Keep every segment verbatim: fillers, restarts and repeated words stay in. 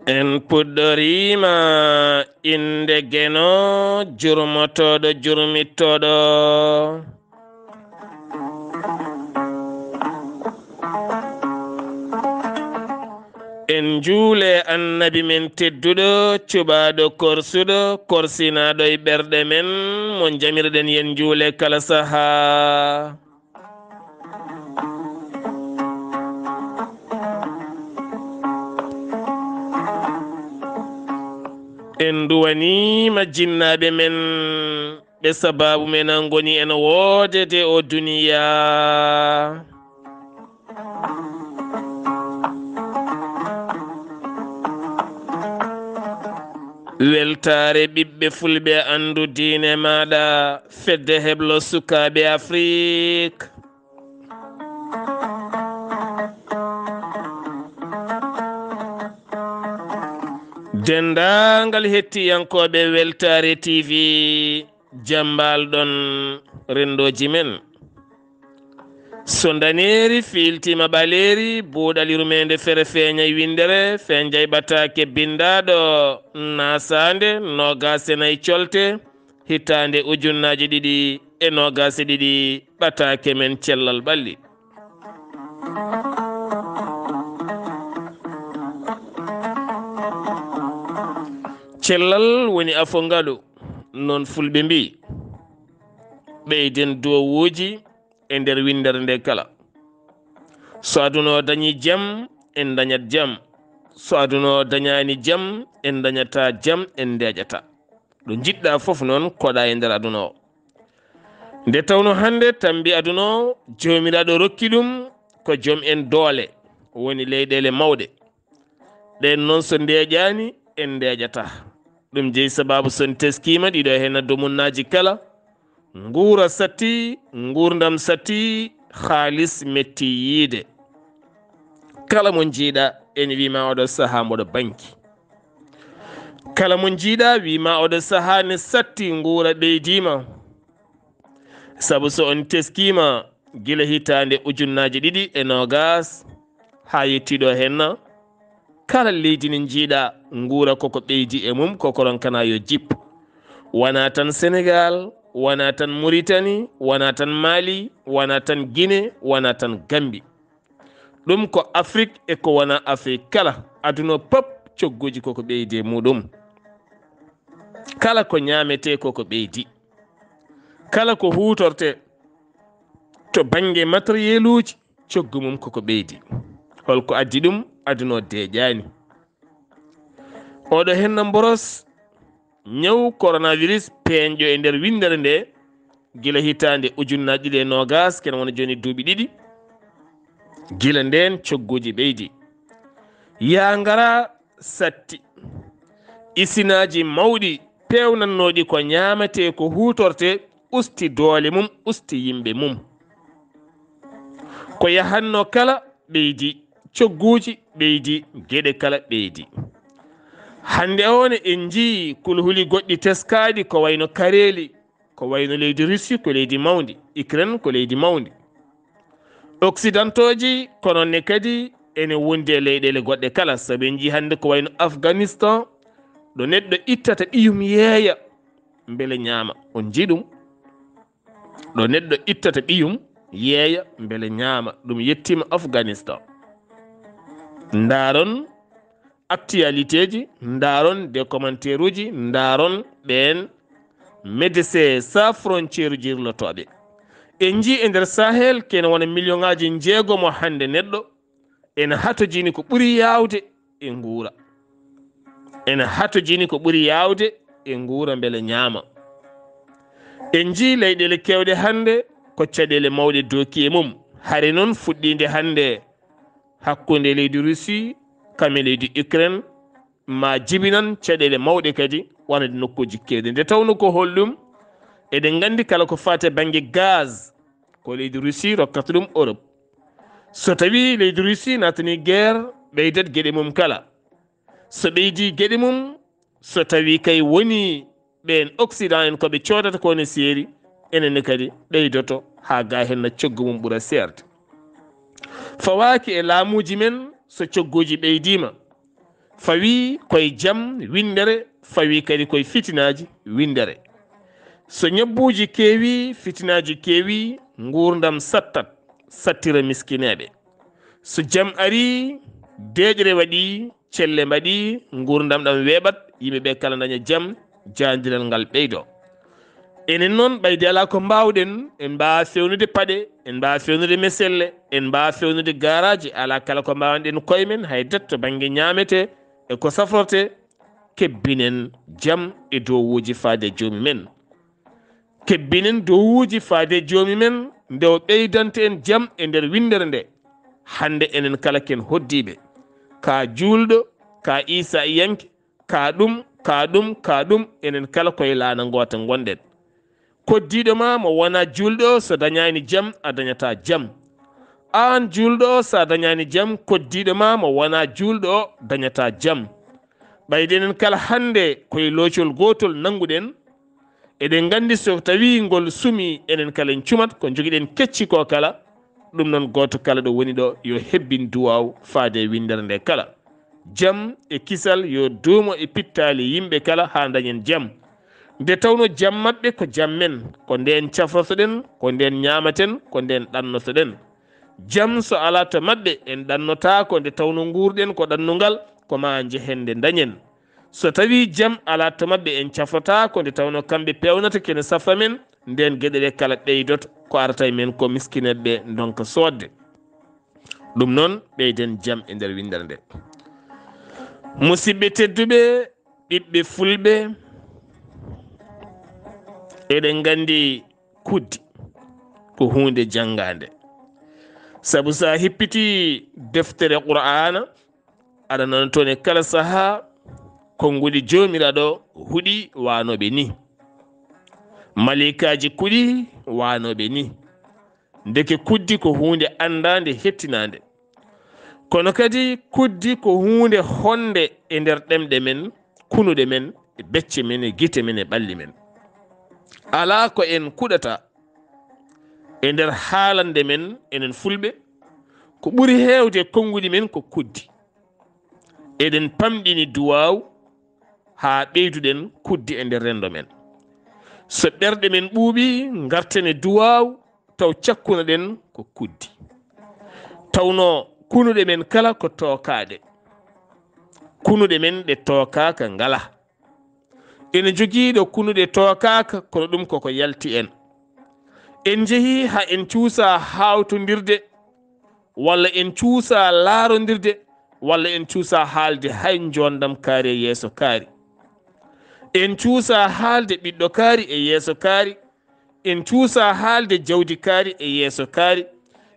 En puɗɗoriima innde Geno, jurmotooɗo, jurmittooɗo. En njuule Annabi men tedduɗo, cuɓaaɗo korsuɗo, korsinaaɗo e ɓerɗe men, mo jamirɗen yen njuule kala sahaa. En nduwaniima jinnaaɓe men, ɓe sabaabu men an ngoni en woodede o duniyaa. Weltaare ɓiɓɓe fulɓe anndu diine maaɗa, fedde heblo sukaaɓe Afrik. Denndaangal hettiyankooɓe Weltaare T V, jam mbaal-ɗon renndooji men. So ndaneeri fiiltiima ɓaleeri, buuɗal yurmeende fere feeñay winndere, fenjay ɓataake binndaaɗo, naasaande noogaas e nay colte, hitaande ujunnaaji ɗiɗi e noogaas e ɗiɗi, ɓataake men cellal ɓalli. Cellal woni afo ngalu, non fulɓe mbii. Ɓeyden duwawuuji e nder winndere nde kala. So aduna o dañii jam, en ndañat jam. So aduna o dañaani jam, en ndañataa jam, en ndeeƴataa. Ɗo njiɗɗaa fof noon, koɗaa e nder aduna o. Nde tawnoo hannde tambi aduna o, Joomiraaɗo rokki ɗum ko joom en doole, woni leyɗeele mawɗe. Ɗeen noon so ndeeƴaani, en ndeeƴataa. Ɗum jeyi sabaabu so en teskiima ɗiɗo heen e domunnaaji kala, nguura satti, nguurndam satti, haalis metti yiide. Kala mo njiiɗaa, ene wii ma oɗo sahaa mboɗo banki. Kala mo njiiɗaa wii ma oɗo sahaa ne satti, nguura ɓeydiima. Sabu so on teskiima gila hitaande ujunnaaji ɗiɗi e noogaas haa yettii ɗo henna, kala leydi ndi njiiɗaa nguura koko ɓeydi e mum, koko ronkana yo jip. Wanaa tan Senegaal, wanaa tan Muritani, wanaa tan Maali, wanaa tan Gine, wanaa tan Gambi. Ɗum ko Afrik e ko wonaa Afrik kala, aduna o pop, cogguuji koko ɓeydi e muɗum. Kala ko ñaametee koko ɓeydi. Kala ko huutortee to bannge materieluuji, coggu mum koko ɓeydi. Holko addi ɗum? Aduna o deeƴaani. Oɗo henna mboros ñaw coronavirus peeñɗo e nder winndere nde, gila hitaande ujunnaaji ɗiɗi e noogaas, kene wona jooni duuɓi ɗiɗi. Gila ndeen, cogguuji ɓeydi. Yaa ngara satti. Isinaaji mawɗi peewnannooɗi ko ñaametee, ko huutortee, usti doole mum, usti yimɓe mum. Ko yahannoo kala ɓeydi, cogguuji ɓeydi, geɗe kala ɓeydi. Hannde o ne en njii kulhuli goɗɗi teskaaɗi ko wayno Kareeli, ko wayno leydi Russie ko leydi mawndi, Ukraine ko leydi mawndi. Occidentooji ko noon ne kadi ene wondi e leyɗeele goɗɗe kala, sabu en njii hannde ko wayno Afghanistan, ɗo neɗɗo ittata ɓiyum yeeya mbele ñaama. On njii ɗum? Ɗo neɗɗo ittata ɓiyum yeeya mbele ñaama. Ɗum yettiima Afghanistan. Ndaaron actualitéji, ndaaron des commentaireji, ndaaron ɓeen Médecins Sans Frontières jirlotooɓe. En njii e nder Sahel kene wona million ŋaaji njeegomo hannde neɗɗo ene hatojini ko ɓuri yaawde e nguura. Ene hatojini ko ɓuri yaawde e nguura mbele ñaama. En njii leyɗeele keewɗe hannde ko caɗeele mawɗe dooki e mum. Hari noon fuɗɗiinde hannde hakkunde leydi Russie kam e leydi Ukraine, ma jibinan caɗeele mawɗe kadi wonande nokkuuji keewɗi. Nde tawnoo ko holɗum? Eɗen nganndi kala ko faati e bannge gaz, ko leydi Russie rokkata ɗum Europe. So tawii leydi Russie naatanii guerre, ɓeydat geɗe mum kala. So ɓeydii geɗe mum, so tawii kay wonii ɓeen Occident en ko ɓe coodata ko ne seeri, enen ne kadi ɓeydoto haa gaa heen na coggu mum ɓura seerde. Fawaaki e laamuuji men so cogguuji ɓeydiima, fawii koye jam winndere, fawii kadi koye fitinaaji winndere. So ñabbuuji keewii, fitinaaji keewii, nguurndam sattat, sattira miskineeɓe. So jam arii, deeƴre waɗii, celle mbaɗii, nguurndam ɗam weeɓat, yimɓe ɓe kala ndaña jam, jaandiral ngal ɓeydoo. Enen noon, ɓayde alaa ko mbaawɗen, en mbaawaa fewnude paɗe, en mbaawaa fewnude meselle, en mbaawaa fewnude garaaji, alaa kala ko mbaawanɗen koye men, hay detto bannge ñaametee e ko safrortee, kebbinen jam e dowuuji faade e Joomi men. Kebbinen dowuuji faade e Joomi men, nde o ɓeydanta en jam e nder winndere nde. Hannde enen kala ken hoddiiɓe. Ka juulɗo, ka Iisaa'iyanke, ka ɗum, ka ɗum, ka ɗum, enen kala koye laana ngoota ngonɗen. Koddiiɗo ma mo wonaa juulɗo, so dañaani jam, a dañataa jam. Aan juulɗo, so a dañaani jam, koddiiɗo ma mo wonaa juulɗo o dañataa jam. Ɓayde enen kala hannde koye loocol gootol nannguɗen, eɗen nganndi so tawii ngol sumii, enen kala en cumat ko njogiɗen kecci ko kala. Ɗum noon, gooto kala ɗo woni ɗo yo hebbin duwaaw faade e winndere nde kala. Jam e kisal yo duumo e pittaali yimɓe kala haa dañen jam. Nde tawno jam maɓɓe ko jam men, ko ndeen cafrotoɗen, ko ndeen ñaamaten, ko ndeen ɗannotoɗen. Jam so alaa to maɓɓe, en ɗannotaako, nde tawno nguurɗen ko ɗannungal, ko maa njehen nde dañen. So tawii jam alaa to maɓɓe, en cafrotaako, nde tawno kamɓe peewnata kene safra men, ndeen geɗe ɗe kala ɓeydoto, ko arata e men ko miskineeɓe ɓe ndonka soodde. Ɗum noon, ɓeyden jam e nder winndere nde. Musidɓe tedduɓe, ɓiɓɓe fulɓe, eɗen nganndi kuddi ko huunde janngaande. Sabu so a hippitii deftere Qur'aana, aɗa nana toon e kala sahaa, konnguɗi Joomiraaɗo huɗi waanooɓe ni. Maleykaaji kuɗi waanooɓe ni. Ndeke kuddi ko huunde anndaande, hettinaande. Kono kadi kuddi ko huunde honde e nder ɗemɗe men, kunuɗe men, e becce men, e gite men, e ɓalli men. Alaa ko en kuɗata e nder haalande men, enen fulɓe, ko ɓuri heewde e konnguɗi men ko kuddi. Eɗen pamɗini duwaaw haa ɓeyduɗen kuddi e nder renndo men. So ɓerɗe men ɓuuɓi, ngarten e duwaaw, taw cakkunoɗen ko kuddi. Tawno kunuɗe men kala ko tookaaɗe. Kunuɗe men ɗe tookaaka ngala. Ene jogii ɗo kunuɗe tookaaka, kono ɗum koko yalti en. En njehii haa en cuusaa haawtondirde, walla en cuusaa laarondirde, walla en cuusaa haalde hay njoonndam kaari e yeeso kaari. En cuusaa haalde ɓiɗɗo kaari e yeeso kaari. En cuusaa haalde jawdi kaari e yeeso kaari.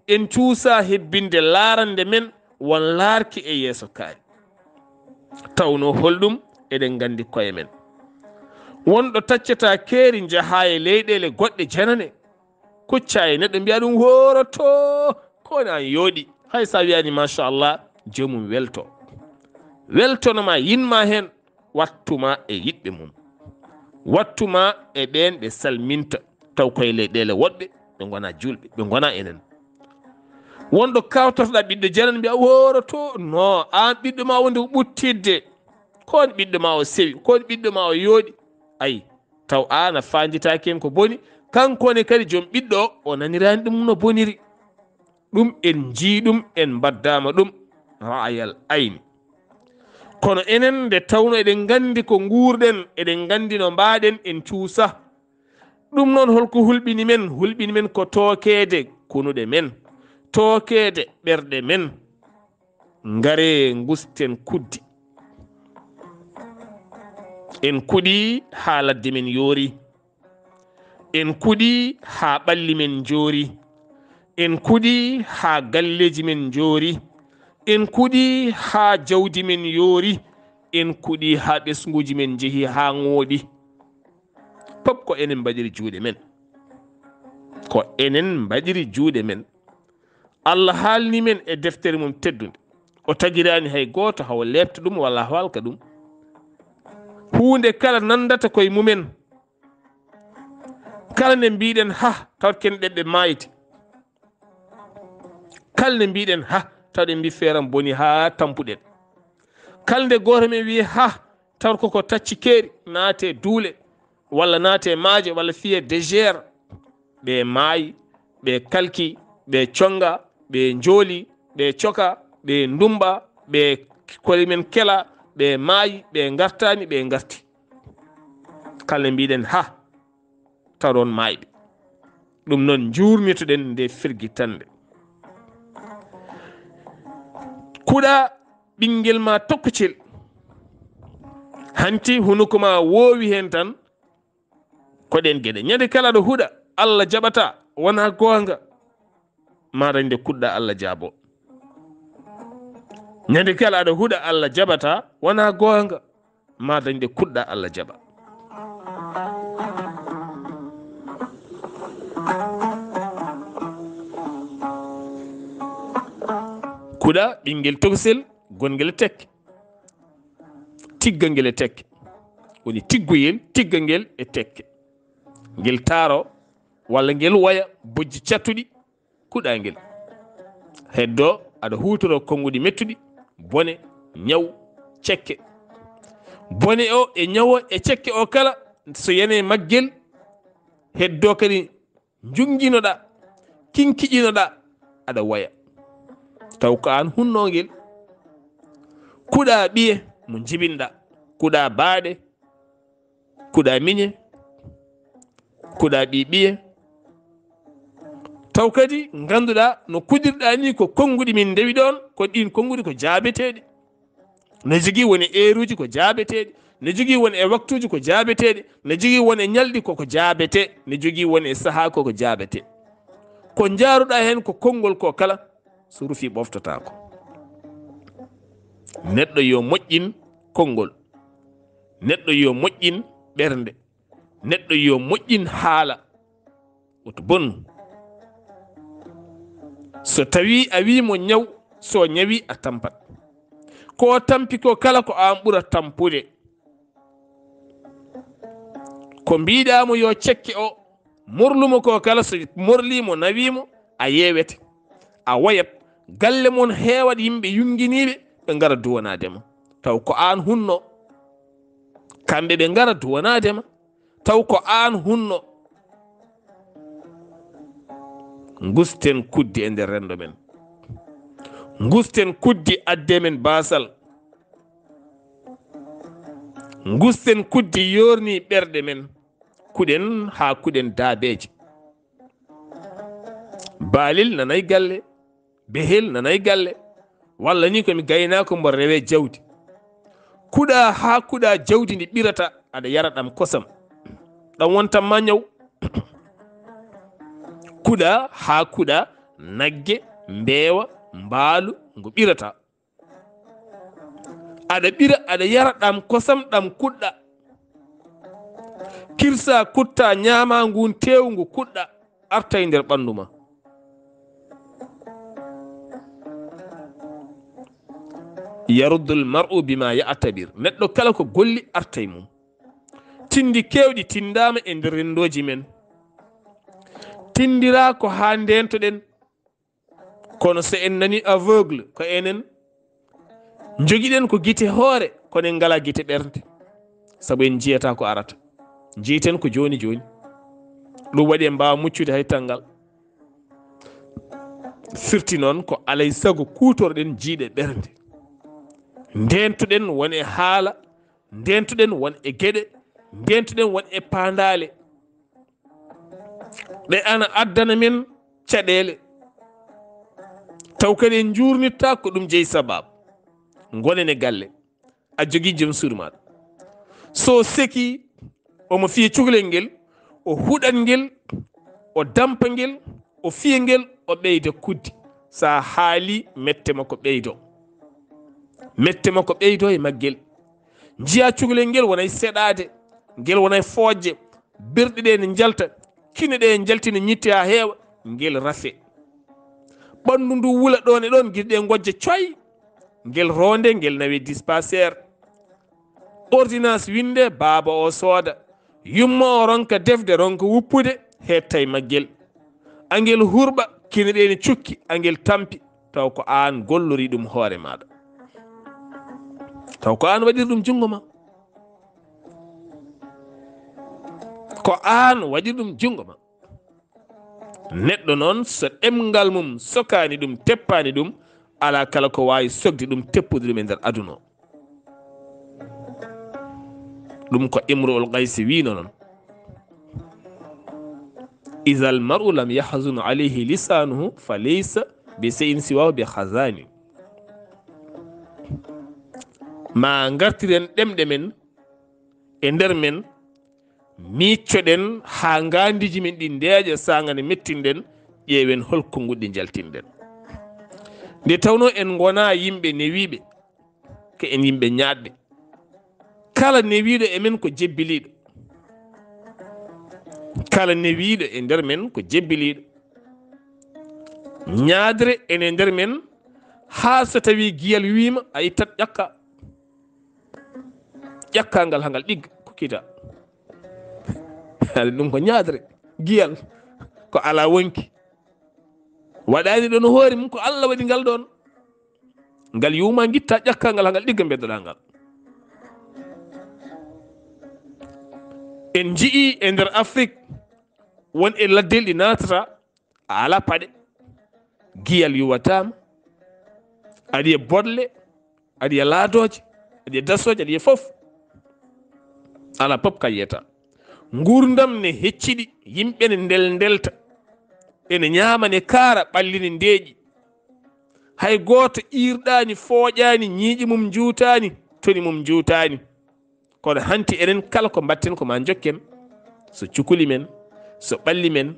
En cuusaa hebbinde laarande men won laarki e yeeso kaari. Tawno holɗum? Eɗen nganndi koye men. Won ɗo taccataa keeri njahaa e leyɗeele goɗɗe janane. Kuccaa e neɗɗo, mbiya ɗum hooroto, ko woni an yooɗi. Hay so a wiyaani machallah, joomum welto. Weltono ma, yiɗ ma heen, wattu ma e yiɗɓe mum. Wattu ma e ɓeen ɓe salminta, taw koye leyɗeele woɗɓe, ɓe ngonaa juulɓe, ɓe ngonaa enen. Won ɗo kawtorɗaa ɓiɗɗo janano, mbiya hooroto, no, aan ɓiɗɗo ma wonde ko ɓuttidde. Ko woni ɓiɗɗo ma o sewi, ko woni ɓiɗɗo ma o yooɗi. Ayi, taw aan a faanditaaki heen ko boni, kanko ne kadi joom ɓiɗɗo o, o naniraani ɗum no boniri. Ɗum en njii ɗum, en mbaddaama ɗum ra'ayal ayni. Kono enen nde tawno eɗen nganndi ko nguurɗen, eɗen nganndi no mbaaɗen en cuusa. Ɗum noon holko hulɓini men? Hulɓini men ko tookeede kunuɗe men, tookeede ɓerɗe men. Ngaree ngusten kuddi. En kuɗii haa ladde men yoori. En kuɗii haa ɓalli men njoori. En kuɗii haa galleeji men njoori. En kuɗii haa jawdi men yoori. En kuɗii haa ɓesnguuji men njehi haa ŋooɗi. Pop ko enen mbaɗiri juuɗe men. Ko enen mbaɗiri juuɗe men. Allah haalni men e deftere mum teddunde. O tagiraani hay gooto hawo leepta ɗum walla hawo halka ɗum. Huunde kala nanndata koye mumen. Kala nde mbiɗen ha, tawat ken ɗeɓɓe maayde. Kala nde mbiɗen ha, tawat en mbi feeram boni ha tampuɗen. Kala nde gooto men wi ha, tawat koko tacci keeri, naate duule, walla naate maaje, walla fiye désert. Ɓe maayi, ɓe kalki, ɓe conga, ɓe njooli, ɓe coka, ɓe ndumba, ɓe koli men kela, ɓe maayi, ɓe ngartani, ɓe ngarti. Kala nde mbiɗen ha, taw ɗon maayɓe. Ɗum noon njuurnitoɗen nde firgitande. Kuɗa ɓinngel ma tokkocel. Hanti hunuko ma woowi heen tan, ko ɗeen geɗe. Ñande kala aɗa huɗa, Allah jaɓata, wona goonga. Ma dañde kuɗɗa Allah jaabo. Ñande kala aɗa huɗa Allah jaɓata, wona goonga. Ma dañde kuɗɗa Allah jaɓa. Kuɗa ɓinngel tokosel, gongel e tekke. Tigga ngel e tekke. Woni tiggoyel, tigga ngel e tekke. Ngel taaro, walla ngel waya, bojji cattuɗi, kuɗa ngel. Heddo, aɗa huutoro konnguɗi mettuɗi, bone, ñaw, cekke. Bone o e ñaw o e cekke o kala, so yene maggel, heddo kadi njuŋŋinoɗa, kinkiƴinoɗa, aɗa waya. Taw ko an hunnoo ngel. Kuɗa ɓiye mo njibinɗa, kuɗa baaɗe, kuɗa miñe, kuɗa ɓi ɓiye. Taw kadi ngannduɗa no kuɗirɗa ni ko konnguɗi min ndewi ɗon, ko ɗin konnguɗi ko jaabeteeɗi. Ne jogii woni eeruuji ko jaabeteeɗi, ne jogii woni e waktuuji ko jaabeteeɗi, ne jogii woni e ñalɗi koko jaabetee, ne jogii woni e sahaa koko jaabetee. Ko njaaruɗa heen ko konngol ko kala, so rufii ɓoftotaako. Neɗɗo yo moƴƴin konngol. Neɗɗo yo moƴƴin ɓernde. Neɗɗo yo moƴƴin haala. Woto bonnu. So tawii a wii mo ñaw, so ñawi a tampat. Ko tampi ko kala ko aan ɓura tampude. Ko mbiɗa mo yo cekke o, morlumo ko kala so morlimo nawimo, a yeewete. A wayat. Galle mon heewat yimɓe yunnginiiɓe, ɓe ngara duwanaade ma. Taw ko aan hunno. Kamɓe ɓe ngara duwanaade ma. Taw ko aan hunno. Ngusten kuddi e nder renndo men. Ngusten kuddi adde men baasal. Ngusten kuddi yoorni ɓerɗe men. Kuɗen haa kuɗen daabeeje. Baalel nanay galle. Behel nanay galle. Walla ni ko mi gaynaako mbo rewe jawdi. Kuɗa haa kuɗa jawdi ndi ɓirata, aɗa yara ɗam kosam. Ɗam wontan ma ñaw. Kuɗa haa kuɗa nagge, mbeewa, mbaalu, ngo ɓirata. Aɗa ɓira, aɗa yara ɗam kosam, ɗam kuɗɗa. Kirsa kutta ñaama ngun teewu ngu kuɗɗa, artay nder ɓanndu ma. Yaruddul mar'u bima ya'tabir. Neɗɗo kala ko golli artay mum. Tindi keewɗi tindaama e nder renndooji men. Tindira ko haa ndeentoɗen. Kono so en nani aveugle, ko enen njogiɗen ko gite hoore, kono en ngala gite ɓernde. Sabu en njiyata ko arata. Njiyten ko jooni jooni. Ɗum waɗi en mbaawa muccude hay tanngal. Firti noon ko alay sago kuutorɗen jiiɗe ɓernde. Ndeentoɗen won e haala, ndeentoɗen won e geɗe, ndeentoɗen won e paandaale. Ɗe ana addana men caɗeele. Taw kadi en njuurnitta ko ɗum jeyi sababu. Ngonen e galle. A jogii joom suudu maaɗa. So seki, omo fiya cukalel ngel, o huɗan ngel, o dampa ngel, o fiya ngel, o ɓeyda kuddi. Sa haali mette makko ɓeydo. Mette makko ɓeydo e maggel. Njiya cukalel ngel wonay seɗaade, ngel wonay foojje, berɗe ɗe ne njalta, kine ɗe njalti ne ñitti haa heewa, ngel rafe. Ɓanndu ndu wula ɗoon e ɗoon, gite ɗe ngojja coy, ngel roonde, ngel nawe dispensaire. Ordonnance winde, baaba o sooda. Yumma o ronka defde, ronka wuppude, heetta e maggel, angel hurɓa, kine ɗe ne cukki, angel tampi, taw ko aan gollori ɗum hoore maaɗa. Taw ko aan waɗiri ɗum junngo ma. Ko aan waɗiri ɗum junngo ma. Neɗɗo noon, so ɗemngal mum sokaani ɗum, teppaani ɗum, alaa kala ko waawi sokde ɗum, teppude ɗum e nder aduna o. Ɗum ko Imru'ul Qaysi wiino noon. Izal mar'u lam yahzun alayhi lisanuhu fa laysa bi shay'in siwahu bi khazani. Ma ngartiren ɗemɗe men e nder men, miccoɗen haa ngaandiiji men ɗi ndeeƴa, saanga nde mettinɗen, ƴeewen hol konnguɗi ɗi njaltinɗen. Nde tawnoo en ngonaa yimɓe newiiɓe, ko en yimɓe ñaaɗɓe. Kala newiiɗo e men ko jebbiliiɗo. Kala newiiɗo e nder men ko jebbiliiɗo. Ñaadre ene nder men, haa so tawii giyal wiima, a ittat ƴakka. Ƴakka ngal haa ngal ɗigga, kukkita. Haali ɗum ko ñaadre, giyal, ko alaa wonki. Waɗaani ɗo no hoore mum, ko Allah waɗi ngal ɗoon. Ngal yuuma, ngitta, ƴakka ngal haa ngal ɗigga, mbeddoɗaa ngal. En nji'i e nder Afrik, won e laddel ɗi naatata, a alaa paɗe, giyal yuwataama, aɗa yiya boɗle, aɗa yiya laadooje, aɗa yiya dasooje, aɗa yiya fof. Alaa fof ka yiyata. Nguurndam ne hecciɗi, yimɓe ne ndel-, ndelta, ene ñaama, ne kaara, ɓalli ne ndeeƴi. Hay gooto iirɗaani, fooƴaani, ñiiƴe mum njuutaani, toni mum njuutaani. Kono hanti enen kala ko mbatten ko ma njokken, so cukuli men, so ɓalli men,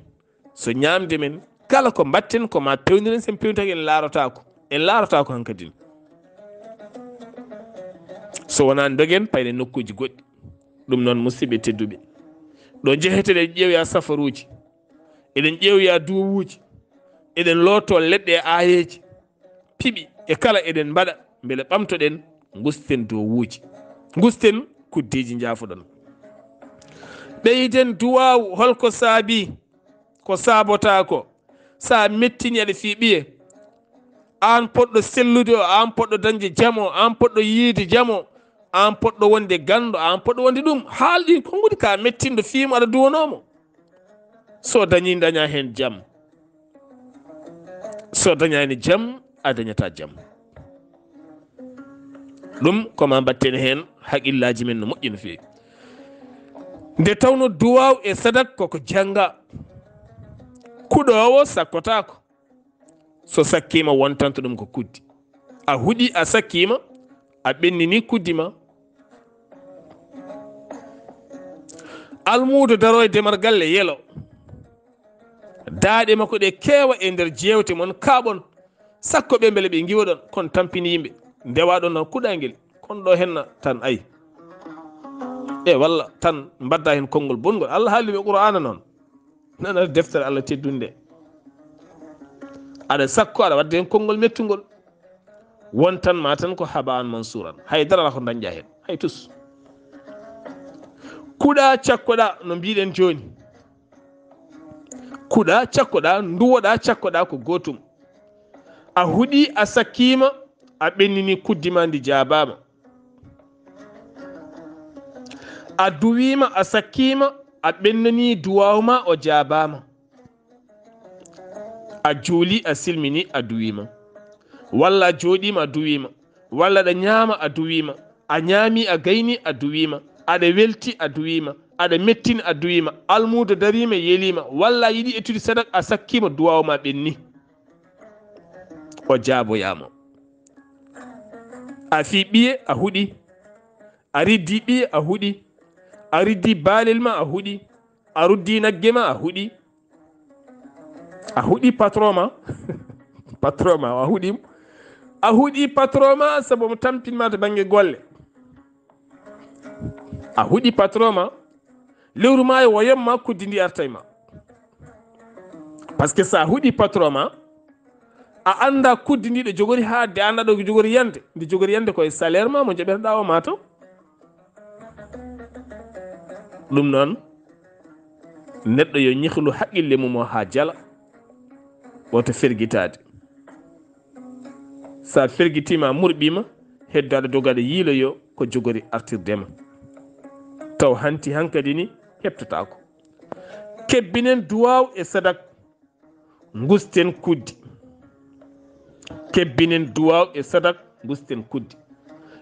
so ñaamde men, kala ko mbatten ko ma pewniren, sen pewnitaki en laarotaako, en laarotaako hankadin. So wonaa ndogen, paynen nokkuuji goɗɗi. Ɗum noon, musidɓe tedduɓe, ɗo njeheten eɗen ƴeewoya safaruuji, eɗen ƴeewoya duwawuuji, eɗen lootoo leɗɗe e aayeeje, piɓi e kala eɗen mbaɗa mbele ɓamtoɗen, ngusten duwawuuji, ngusten kuddeeji njaafoɗon. Ɓeyden duwaawu, holko saabii? Ko saabota ko, so a mettini aɗa fii ɓiye, aan poɗɗo sellude o, aan poɗɗo dañde jam o, aan poɗɗo yiide jam o, aan poɗɗo wonde ganndo, aan poɗɗo wonde ɗum, haal ɗin konnguɗi ka mettinɗo fii mo aɗa duwanoo mo. So dañii, daña heen jam. So dañaani jam, a dañataa jam. Ɗum ko ma mbatten heen haqqillaaji men no moƴƴi no feewi. Nde tawno duwaaw e sadak koko jannga, kuɗoowo sakkotaako. So sakkiima, wontanto ɗum ko kuddi. A huɗi, a sakkiima, a ɓennini kuddi ma. Almuudo daroo e demal galle, yelo. Daaɗe makko ɗe keewa e nder jeewte mon, kaaɓon. Sakko ɓe mbele ɓe ngiwoɗon, kon tampini yimɓe. Ndewaɗon noon kuɗangel, kon ɗo henna tan, ay. E walla tan mbadda heen konngol bonngol. Allah haali ɗum e Qur'aana noon. Nana deftere Allah teddunde. Aɗa sakko, aɗa wadde heen konngol mettungol. Won tan ma tan ko haba'an mansuuran. Hay dara alaa ko dañƴa heen. Hay tus. Kuɗa, cakkoɗa, no mbiɗen jooni. Kuɗa, cakkoɗa, nduwoɗa, cakkoɗa ko gootum. A huɗi, a sakkiima, a ɓennini kuddi ma, ndi jaabaama. A duwiima, a sakkiima, a ɓennani duwaaw ma, o jaabaama. A juuli, a silmini, a duwiima. Walla a jooɗiima, a duwiima. Walla aɗa ñaama, a duwiima. A ñaami, a gayni, a duwiima. Aɗa welti, a duwiima. Aɗa mettini, a duwiima. Almuudo dariima, yeliima. Walla a yiɗi ettude sadak, a sakkiima, duwaaw ma ɓenni. O jaaboyaama. A fii ɓiye, a huɗi. A riddi ɓiye, a huɗi. A riddi baalel ma, a huɗi. A ruddi nagge ma, a huɗi. A huɗi patron ma. Patron ma, a huɗi mo. A huɗi patron ma, sabu mo tampin ma to bannge golle. A huɗi patron ma. Lewru maayo woyom ma, kuddi ndi artay ma. Parce que so a huɗi patron ma, a annda kuddi ndi ɗo jogori haatde, a annda ɗo jogori yande. Ndi jogori yande koye salaire ma mo joɓeteɗa o ma taw. Ɗum noon, Neɗɗo yo ñihlu haqqille mum o haa jala, woto fergitaade. So a fergitiima, a murɓiima, heddaade dogaade yiiloyo ko jogori artirde ma. Taw hanti hankadi ni heɓtataako. Kebbinen duwaaw e sadak, ngusten kuddi. Kebbinen duwaaw e sadak, ngusten kuddi.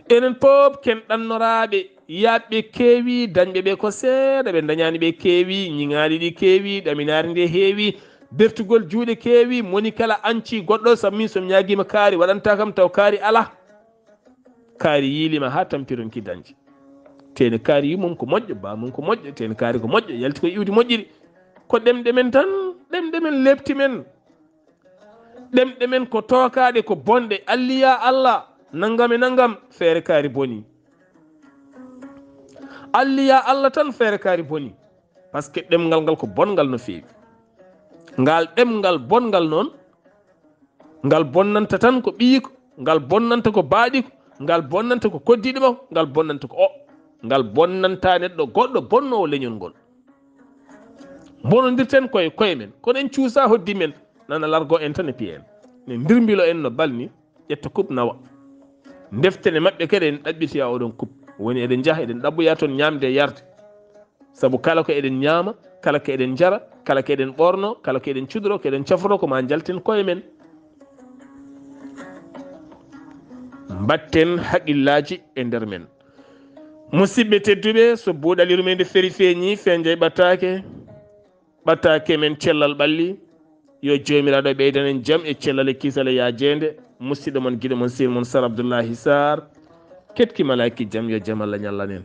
Enen pop ken ɗannoraaɓe, yaaɓe keewi, dañɓe ɓe ko seeɗa, ɓe dañaani ɓe keewi, ñiŋaaɗi ɗi keewi, ɗaminaari nde heewi, bertugol juuɗe keewi, moni kala anci goɗɗo, sabu min so mi ñaagiima kaari, waɗanta kam taw kaari alaa. Kaari yiilima haa tampi ronki dañde. Teeni kaari yummum ko moƴƴo, baamum ko moƴƴo, teeni kaari ko moƴƴo, yalti ko iwdi moƴƴiri. Ko ɗemɗe men tan, ɗemɗe men lepti men. Ɗemɗe men ko tookaɗe, ko bonɗe. Alliya Allah, nangam e nangam, feere kaari boni. Alliya Allah tan, feere kaari boni. Parce que ɗemngal ngal ko bonngal no feewi. Ngal ɗemngal bonngal noon, ngal bonnanta tan ko ɓiyiiko, ngal bonnanta ko baaɗiiko, ngal bonnanta ko koddiiɗo makko, ngal bonnanta ko o. Ngal bonnanta neɗɗo goɗɗo bonnoowo leñol ngol. Mbonondirten koye koye men, kono en cuusa hoddi men, nana largo en tan e piye en. Ne ndirmbilo en no bal ni, ƴetta kup nawa. Ndeften e maɓɓe kadi en ɗaɓɓitoya oɗon kup. Woni eɗen njaha, eɗen ɗaɓɓoya toon ñaamde e yarde. Sabu kala ko eɗen ñaama, kala ko eɗen njara, kala ko eɗen ɓoorno, kala ko eɗen cudoro, ko eɗen caforo, ko ma njalten koye men. Mbatten haqillaaji e nder men. Musidɓe tedduɓe, so buuɗal yurmeende feri feeñi, fenjay ɓattaake, ɓattaake men cellal ɓalli. Yo Joomiraaɗo ɓeydan en jam e cellal e kisal e yaajeende. Musidɗo mon, giɗo mon, sir mon, Sar Abdullahi Sar. Ketki malaaki jam, yo jam Allah ñallan en.